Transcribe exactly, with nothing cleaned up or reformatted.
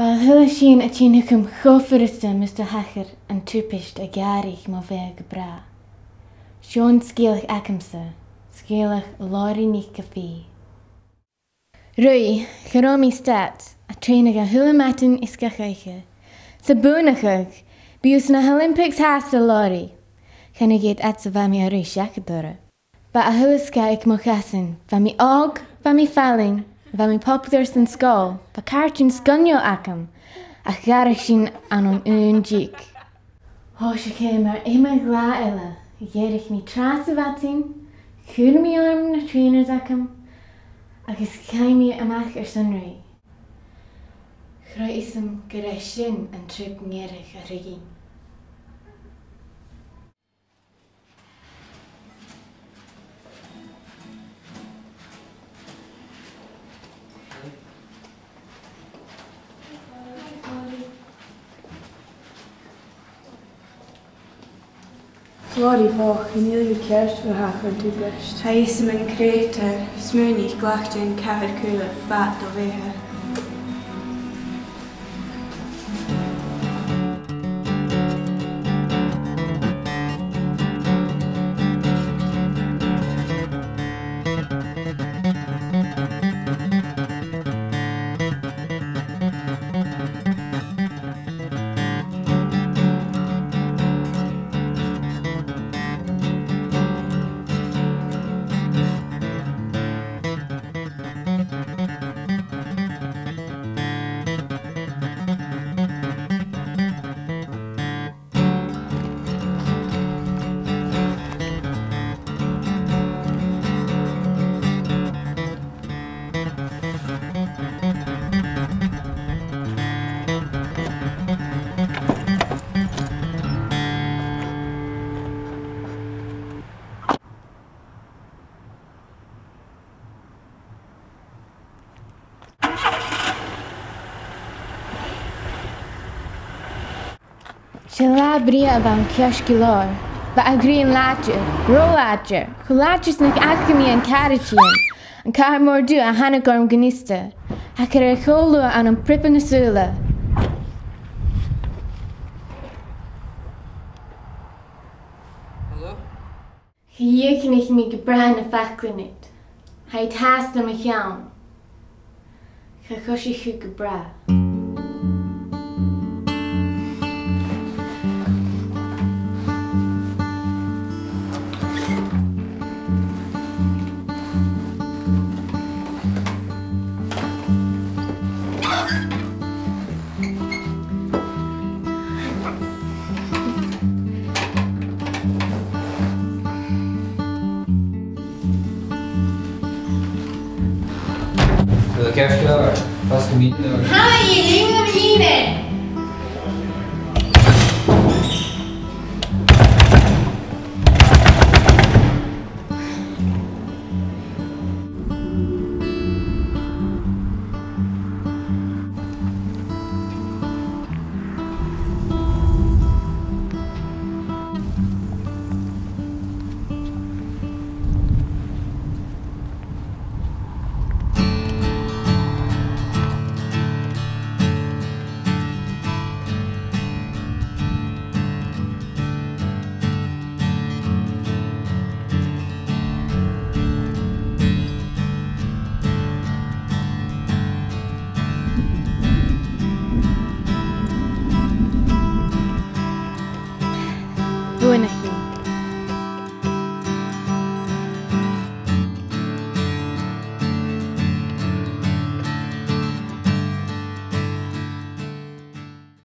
Bha a h-uile sìon a' tighinn thugam cho furasta mus do thachair an tubaist a ghearradh mo bheatha gu bràth. Seo an sgeulachd agamsa, sgeulachd Lorraine NicPhì. Ruith, cha robh mi stad, a' trèanadh a h-uile madainn is gach oidhche. 'S a' buannachadh, bidh thusa anns na h-Olympics fhathast, a Lorraine. Chan eil fhios agam dè bha mi a' ruith seachad orra. Bha a h-uile sgath aig mo chasan, bha mi òg, bha mi fallain, bha mi popular san sgoil, bha càirdean sgoinneil agam, ach dh'fhairich sinn ann an aon diog. Thòisich e mar iomadh latha eile, dh'èirich mi tràth sa mhadainn, chuir mi orm na trainers agam, agus chaidh mi a-mach airson ruith. Chreid mi gur e sin an trip mu dheireadh a ruithinn. Florrie, bhò, chan eil thu ceart gu leòr an-dràsta. Tha fhios agam an creutair, smaoinich, glac dhan chathair cùil fad do bheatha. Seo latha brèagha a bh' ann, ceart gu leòr. Bha a' ghrian làidir, ro làidir, cho làidir 's nach fhaca mi an càr a' tighinn, an càr mòr dubh a thàinig orm gun fhiosta. Thachair e cho luath ann am priobadh na sùla. Hello? Dhìochuimhnich mi gu bràth na faclan ud. Tha iad fhathast nam cheann. Cha choisich thu gu bràth. Hello, ceart gu leòr. Fosgladh mi. Hi, Ian, I'm Nina. Buannaich